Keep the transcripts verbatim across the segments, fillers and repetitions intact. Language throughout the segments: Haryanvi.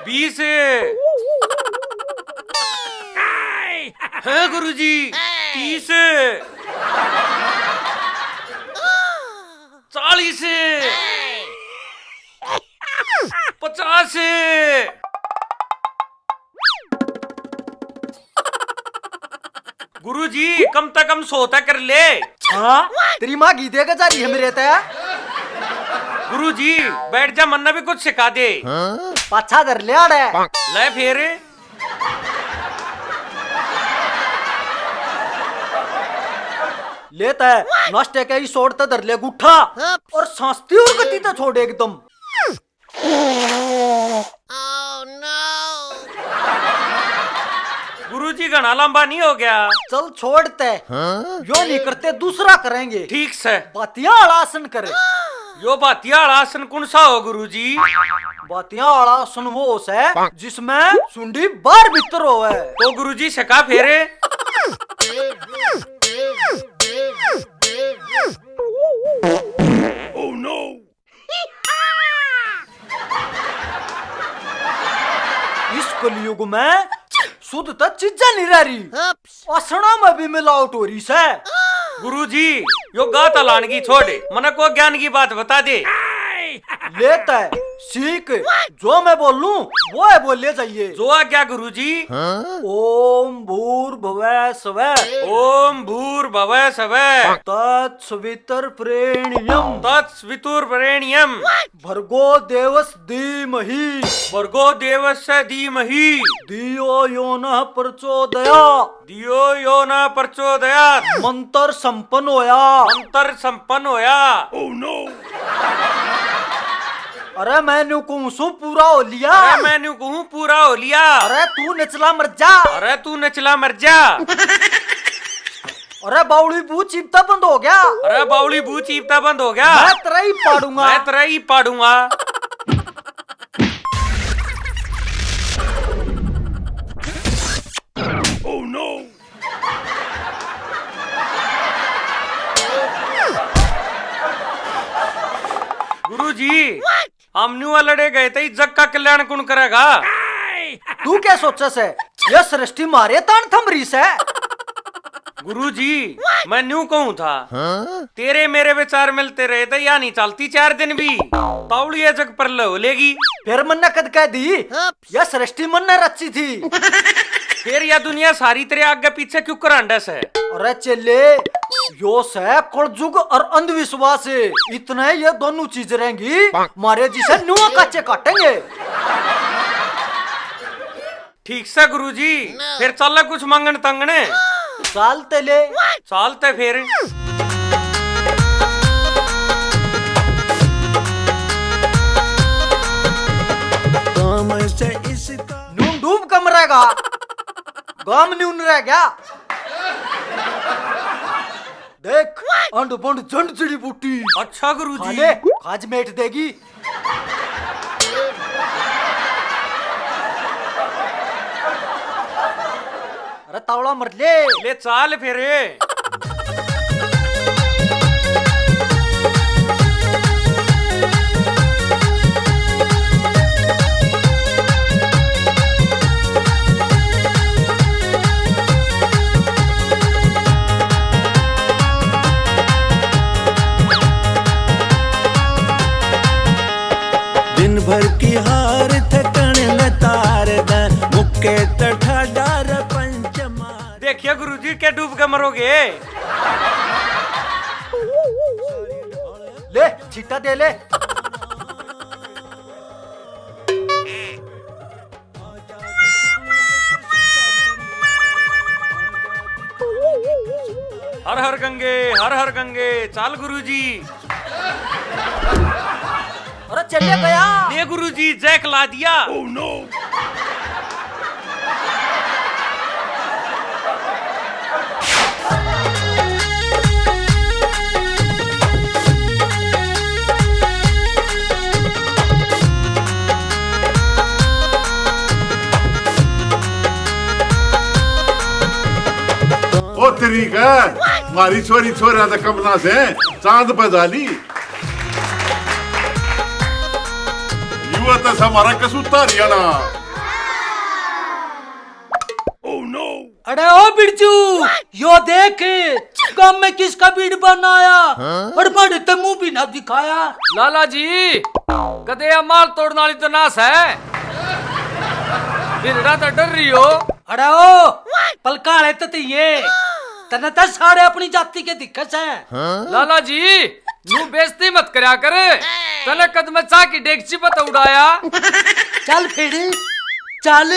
बीस। हैं गुरुजी, तीस। चालीस। पचास। गुरुजी, कम से कम सौ तक कर ले। हाँ, तेरी माँ घी दे के जा रही है मेरे ते। गुरुजी, बैठ जा, मन्ने भी कुछ सिखा दे। पाछा धर ले आड़े। ले फिर। ले तै, नाश्ते के ही सोड़ ते धर ले गुट्ठा। और सांस ती और गति ते छोड़ एकदम। गुरुजी, घणा लंबा नहीं हो गया? चल छोड़ ते। यो नहीं करते, दूसरा करेंगे। ठीक से। बातियां आला आसन करे। यो बातियां आला आसन कौन सा हो गुरुजी? बातियां आला आसन वो से जिसमें सुंडी बाहर भीतर होवे। तो गुरुजी, सिखा फेरे। इस कलयुग में शुद्ध तो चीजें नहीं रह रही, असना में भी मिलावट हो रही से। गुरुजी, यो गात हलान की छोड़, मने को ज्ञान की बात बता दे। लेता है सीख, जो मैं बोलूं वो है बोले जाइए। जो आज्ञा गुरुजी। ओम भूर्भुवः स्वः। ओम भूर्भुवः स्वः। तत्सवितुर्वरेण्यम। तत्सवितुर्वरेण्यम। भर्गो देवस्य धीमहि। भर्गो देवस्य धीमहि। धियो यो नः प्रचोदयात्। धियो यो नः प्रचोदयात्। मंत्र संपन्न होया। मंत्र संपन्न होया। अरे मैं न्यू कहूं सू पूरा हो लिया। अरे मैं न्यू कहूं पूरा हो लिया। अरे तू निचला मर जा। अरे तू निचला मर जा। अरे बावली बू चीपता बंद हो गया। अरे बावली बू चीपता बंद हो गया। मैं तेरा ही पाड़ूंगा। मैं तेरा ही पाड़ूंगा। गुरुजी, हम न्यू लड़े गए थे, जग का कल्याण कौन करेगा? तू क्या सोचे से? यह सृष्टि मारे तान थम रही से। गुरुजी, मैं न्यू कहूं था, तेरे मेरे विचार मिलते रहे तो या नहीं चलती चार दिन भी। तावली है जग पर लो लेगी। फिर मन्ने कद कह दी, यह सृष्टि मन्ने रची थी। फिर यह दुनिया सारी तेरे आगे पीछे क्यों करांडस है? अरे चेले, यो से कलजुग और अंधविश्वास, इतने ये दोनों चीज रहेंगी, मारे जिसे नुआ काचे काटेंगे। ठीक से गुरुजी, फिर चल कुछ मंगण तंगण। चालते ले। चालते फिर। काम से इसका नून डूब कमरेगा, गाम न्यून रह गया। देख, अंड बंड जंड जड़ी बूटी। अच्छा गुरुजी। खा ले, खाज मेट देगी। अरे तावला मर ले। ले चाल फिर। दिन भर की हार थकन लतार दै, मुक्के तठा डार पंच मार। देखिए गुरुजी, के डूब के मरोगे। ले, छीटा दे ले। हर हर गंगे, हर हर गंगे, चाल गुरुजी। अरे चले गया। ले गुरुजी, जैक ला दिया। ओ तेरी का, मारी छोरी छोरा तो कम ना से, चांद पे जाली। पता सा हमारा कसूता हरियाणा। अरे ओ बिरजू, यो देख, गांव में किसका बीड़ बन आया। हाँ? और बड़े ते मुंह भी ना दिखाया। लाला जी, कदे या माल तोड़न वाली तो ना सै। भिरड़ा तो डर रही हो। अरे ओ, पलकाले तो ते ये, तने तो सारे अपनी जाति के दिखे सै। लाला जी, न्यू बेइज्जती मत करया कर। तने कद में चाह की डेगची पे तो उड़ाया। चल फिर, चल,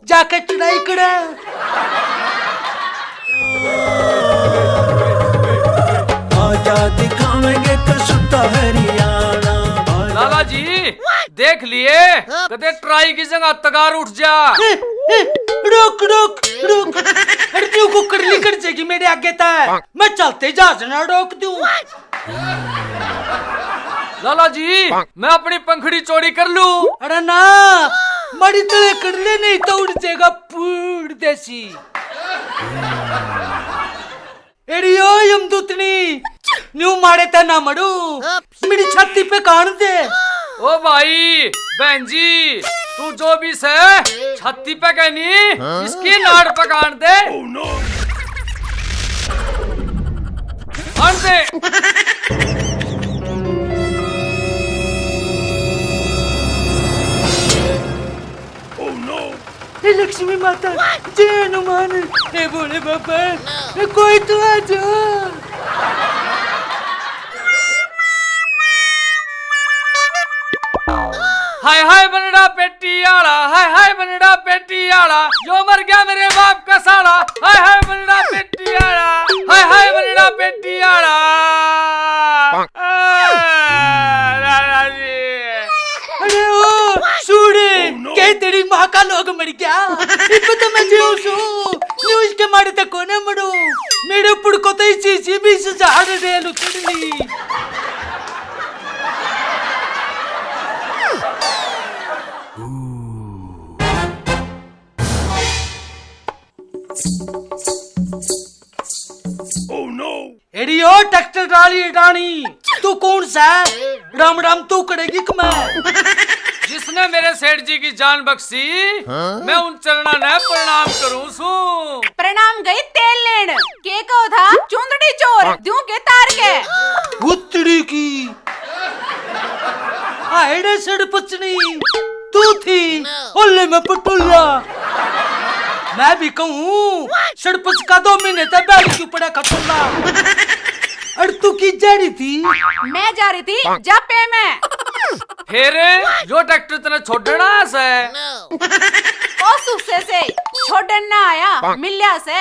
जाके चढ़ाई करे। आजा दिखावेंगे कसूता हरियाणा। लाला जी, देख लिए, कदे ट्राई की जगह तगार उठ जा। ए, ए, रोक, रोक, रोक। अरे तू को करली कर जाएगी मेरे आगे तक। मैं चलते जहाज ना रोक दूं। लाला जी, मैं अपनी पंखड़ी चौड़ी कर लूं? अरे ना, मारी तले कर ले, नहीं तो उड़ जाएगा पूर देसी। एड़ी ओ यमदूतनी, न्यू मारे ते ना मरू, मेरी छाती पे कान दे। ओ भाई, बहन जी, तू जो भी सै, छाती पे कहनी, इसकी नाड़ पे कान दे। कान दे। हे लक्ष्मी माता, जय हनुमान, हे भोले बाबा, हे कोई तो आ जा। हाय हाय बनड़ा पेटी आला, हाय हाय बनड़ा पेटी आला, यो मर गया मेरे बाप का साला। हाय हाय बनड़ा पेटी आला, हाय हाय बनड़ा पेटी आला। आ, लाला जी। अरे ओ सूड़े, के तेरी माँ का लोग मर गया? इब तो मैं जीव सू, न्यू इसके मारे तक कोने मरू। मेरे पुड़ को तो इसी, इसी बीस हजार रेल उतरनी। Oh no! एड़ी ओ ट्रैक्टर डाली डानी, तू कौन सा? राम राम तू करेगी कि मैं? जिसने मेरे सेठ जी की जान बख्शी, हाँ? मैं उन चरणा ने प्रणाम करूं सू। प्रणाम गई तेल लेन, के कहो था चुंदड़ी चोर, दूं के तार के। उतड़ी की। आएड़े सड़पचनी, तू थी, ओले में पटोला। मैं भी कहूँ, सड़पच का दो महीने तक बैठ क्यों पड़ा खटोला। और तू की जा रही थी? मैं जा रही थी जापे में। फिर यो ट्रैक्टर तने छोड़ना से? ओ सुसे से छोड़न ना आया, मिल्या से।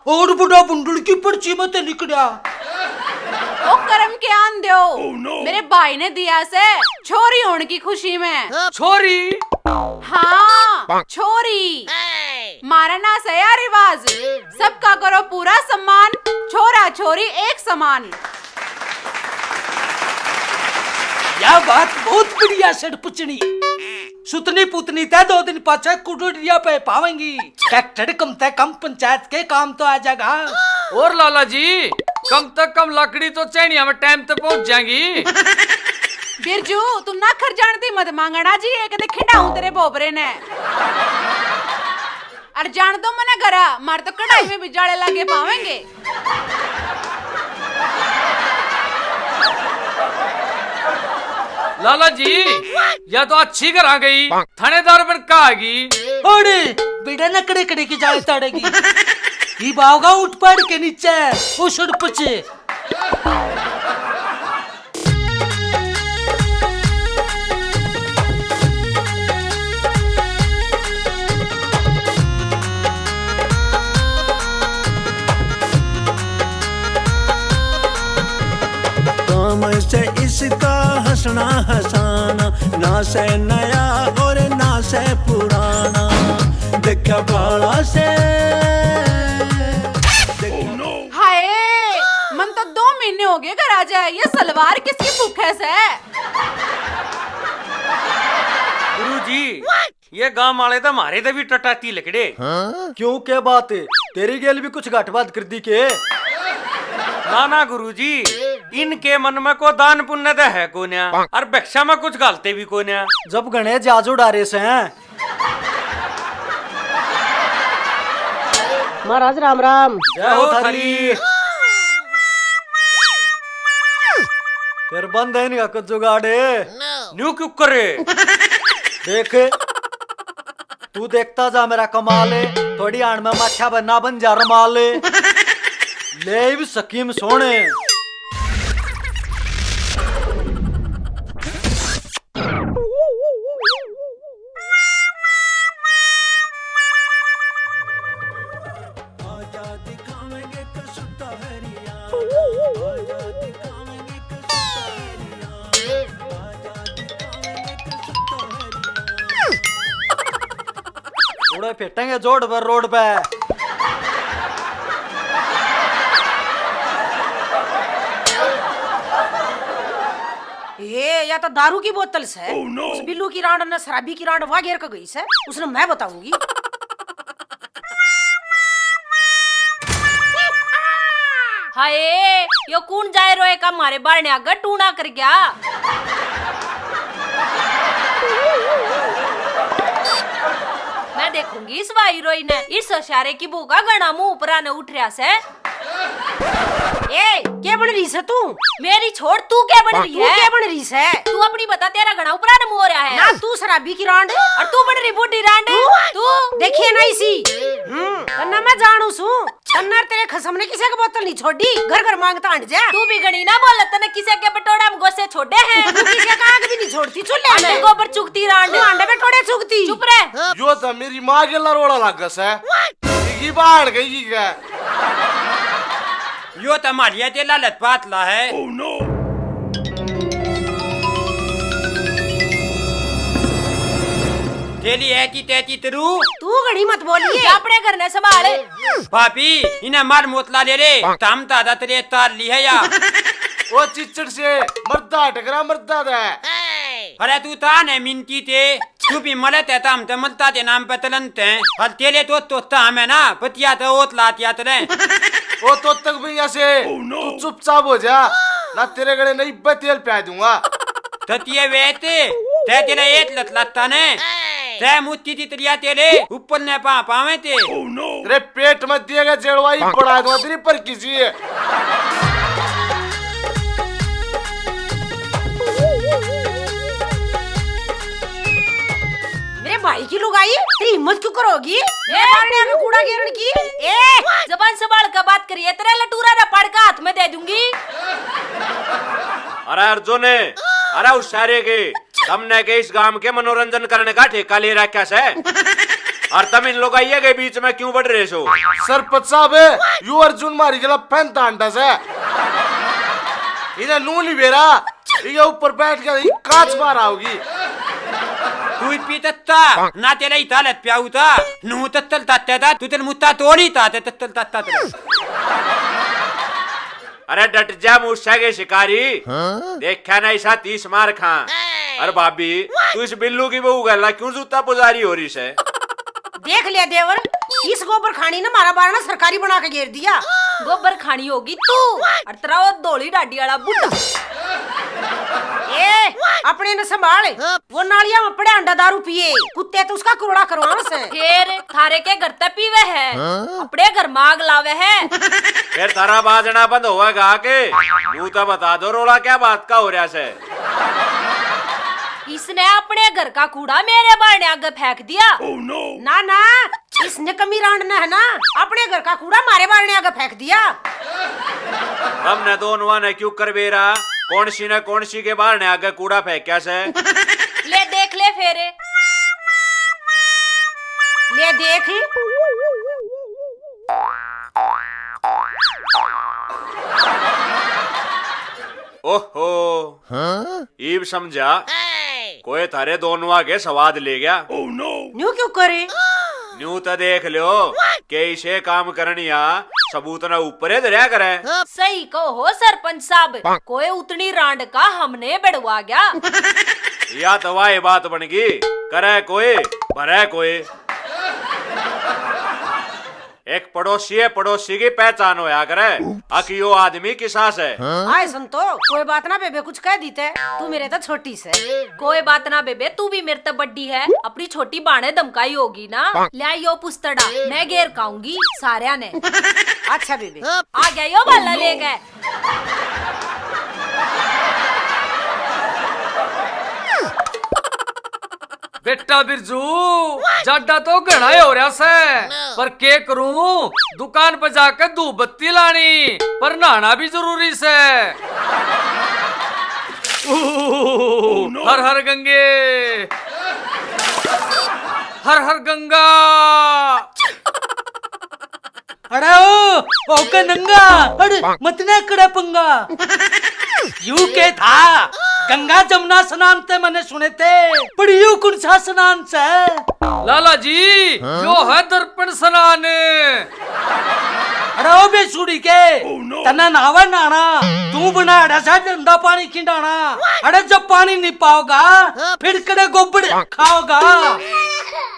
और बड़ा बुंडल की पर्ची में ते लिकड़ा। ओ करम के आन दो। Oh no! मेरे भाई ने दिया से छोरी होने की खुशी में। छोरी? हाँ, छोरी। मारा ना से यार रिवाज, सबका करो पूरा सम्मान, छोरा छोरी एक समान। या बात बहुत बढ़िया सड़पुचनी। सुतनी पुतनी तै दो दिन पाछे कुडुरिया पे पावेंगी। ट्रैक्टर कम तै कम पंचायत के काम तो आ जाएगा। और लाला जी, कम तै कम लकड़ी तो चैनिया में टाइम तै पहुंच जाएंगी। बिरजू, तू ना खर जानती मत मांगना जी, एक दे खिंडाऊं तेरे बोबरे ने। और जान दो मने घरा, मार तो कढ़ाई में भी जाले लागे पावेंगे। लाला जी, या तो अच्छी घर आ गई, थानेदार बन का आ गई। अरे बेटा, नकड़े कड़े की जाल ताड़ेगी। ये बावगा उठ पड़ के नीचे, ओ सड़पचे। काम से इसका हंसना हंसाना, ना से नया और ना से पुराना। देखा बाला से हाय, मन तो दो महीने हो गए घर आ जाए, ये सलवार किसकी भूखे से? गुरु जी, ये गांव वाले तो मारे ते भी टटाती लकड़े। क्यों, के बात? तेरी गेल भी कुछ घाट बात कर दी के? ना ना गुरुजी, इनके मन में को दान पुण्य तो है कोन्या, और भिक्षा में कुछ घालते भी कोन्या। जब घणे जहाज उड़ा रहे से हैं। महाराज राम राम। जय हो थारी। फिर बंद है इनका कुछ जुगाड़। न्यू क्यों करे? देख, तू देखता जा मेरा कमाल, थोड़ी आण में माछा बना बन जा रमाल। ले भी सकीम सोने। उड़े फेटेंगे जोड़ पर रोड पे। हे, या तो दारू की बोतल से। Oh no! उस बिल्लू की रांड ने शराबी की रांड वा घेर के गई से, उसने मैं बताऊंगी। हाय, यो कौन जाए रोए का मारे बारने आगे टूणा कर गया? मैं देखूंगी इस भाई रोई ने, इस सारे की बहू का घणा मुंह ऊपर आने उठ रहा से। ए, के बन रही से तू? मेरी छोड़, तू के बन रही तू है? के बन रही से? तू अपनी बता, तेरा घणा ऊपर आने मुंह हो रहा है। ना तू शराबी की रांड। और तू बन रही बूढ़ी रांड। तू? तू? देखिए ना इसी। हम्म, तन्ना मैं जानू सू। तन्ना तेरे खसम ने किसी की बोतल नहीं छोड़ी। घर घर मांगता हट जा। तू भी घणी ना बोल, तने किसी के बटोड़ा में गोसे छोड़े हैं। तू किसी का आग भी नहीं छोड़ती चूल्हे में। अंडे गोबर चुगती रांड। तू अंडे बटोड़े चुगती। चुप रह। यो तो मेरी माँ के रोड़ा लागे से। ये बाहर गई है। यो तो मालिया ते लालत पातला है। Oh no! तेली ऐती तैती तरू। तू घणी मत बोलिए। जा अपने घर ने संभाल। भाभी, इन्हें मार मोतला ले रे। तम दादा तेरे तार ली है या। ओ चिचड़ से मर्दा टकरा मर्दा दा। अरे तू तान है मिनती ते। तू भी मले ते हम ते मलता ते नाम पे तलन ते। हल तेले तो तोता हमें ना, बतिया ते ओत लातिया तले। ओ तोतक भी ऐसे, तू चुपचाप हो जा, ना तेरे गले नहीं बे तेल प्या दूंगा। ततिये वेते, ते तेले एत लत लत्ता ने। ते मुत्ती तितलिया तेले, ऊपर ने पा पावे ते। तेरे पेट में दिए गए जेड़वाई पड़ा दो तेरी पर किसी है। मेरे भाई की लुगाई, तेरी हिम्मत क्यों करोगी? मेरे ए! बारने में कूड़ा गेरण की? ए, जबान संभाल के बात करिए, तेरा लटूरा रे पड़ का हाथ में दे दूंगी। अरे अर्जुन, अरे उस सारे के, तमने के इस गांव के मनोरंजन करने का ठेका ले रखा से? और तम इन लोग आइए के बीच में क्यों बढ़ रहे हो? सरपंच साहब, यू अर्जुन मारी गला फैन तांडा से। इन्हें नू नहीं बेरा, ये ऊपर बैठ के ये कांच बाहर आओगी। तू ही पी तत्ता, ना तेरा ही तालत प्याऊ था, नू तत्तल तात्या था, तू तेरे मुत्ता तो नहीं था, ते तत्तल तात्ता तेरे। अरे डट जा मूसा के शिकारी। हाँ? देखा ना इसा तीस मार खां। अरे भाभी, तू इस बिल्लू की बहू गला क्यों जूता पुजारी हो रही से? देख लिया देवर, इस गोबर खानी ने मारा बारना सरकारी बना के घेर दिया। गोबर खानी होगी तू और तेरा वो धोली डाडी वाला बुड्ढा। ए, अपने ने संभाल, वो नालिया में पड़े अंडा दारू पिए, कुत्ते तो उसका कुरड़ा करवावे से। फिर थारे के घर ते पीवे है, अपने घर में आग लावे है। फिर थारा बाजना बंद होवेगा के? मुंह तो बता दो, रोला क्या बात का हो रहा से? इसने अपने घर का कूड़ा मेरे बारने आगे फेंक दिया। ना ना, इसने कमी रांड ने है ना, अपने घर का कूड़ा मारे बारने आगे फेंक दिया। हमने दोनों ने क्यों कर बेरा, कौन सी ने कौन सी के बारने आगे कूड़ा फेंक्या से? ले देख ले फिर। ले देख। ओहो, हाँ? ईब समझा, कोई थारे दोनों आगे स्वाद ले गया। न्यू क्यों करे? न्यू तो देख लो, के इसे काम करनिया सबूत ना ऊपर ही धरया करे। सही कहो हो सरपंच साहब, कोई उतनी रांड का हमने बढ़वा गया। या तो वाह बात बन गई, करे कोई, भरे कोई। एक पड़ोसी है, पड़ोसी की पहचान होया करे, अक यो आदमी किसा से। आए संतो, कोई बात ना बेबे, कुछ कह दी ते, तू मेरे तो छोटी से। कोई बात ना बेबे, तू भी मेरे तो बड्डी है, अपनी छोटी बाणे धमकाई होगी ना। ले यो पुस्तड़ा, मैं घेर काऊंगी सारया ने। अच्छा बेबे। आ गया यो भाला लेके। बेटा बिरजू, जाडा तो घणा ही हो रहा सै, पर के करूं, दुकान पे जाके धूप बत्ती लानी, पर नहाना भी जरूरी सै। हर हर गंगे, हर हर गंगा। अरे ओ, ओ के नंगा, अरे मत ना करे पंगा। यू के था, गंगा जमुना स्नान ते मैंने सुने थे, पर यू कौन सा स्नान से? लाला जी, यो है दर्पण स्नान। अरे ओ बेसुड़ी के, तन्ने नहावे नहाना, तू बनाड़ा सा गंदा पानी खिंडाना। अरे जब पानी नहीं पाओगा, फिर कड़े गोबड़ खाओगा।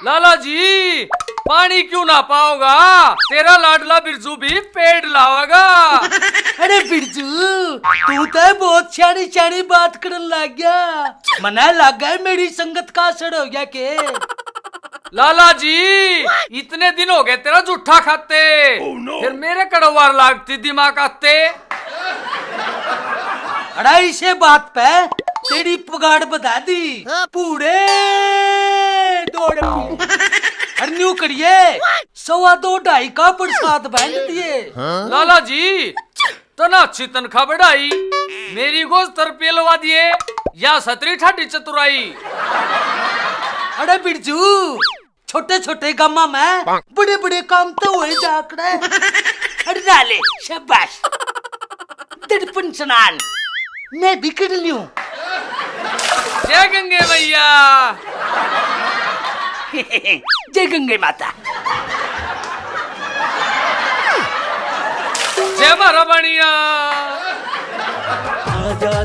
लाला जी, पानी क्यों ना पाओगा, तेरा लाडला बिरजू भी पेड़ लावेगा। अरे बिरजू, तू तो बहुत सियाणी सियाणी बात करन लग गया। मने लग गया मेरी संगत का असर हो गया के। लाला जी, इतने दिन हो गए तेरा जूठा खाते, फिर मेरे कड़वार लागती दिमाग आते। अड़ा इसे बात पे तेरी पगाड़ बता दी, पूरे दौड़। अरे न्यू करिए, सवा दो ढाई का प्रसाद बांट दिए। लाला जी, तन्ने अच्छी तनख्वाह बढ़ाई, मेरी गोज तर पे लवा दिए, या सतरी ठाडी चतुराई। अरे बिरजू, छोटे छोटे कामा में बड़े बड़े काम तो हो ही जाकड़े। अरे डाले, शाबाश। दर्पण स्नान मैं भी कर लियूं। जय गंगे मैया। जय गंगे माता। जय मारा बनिया। आजा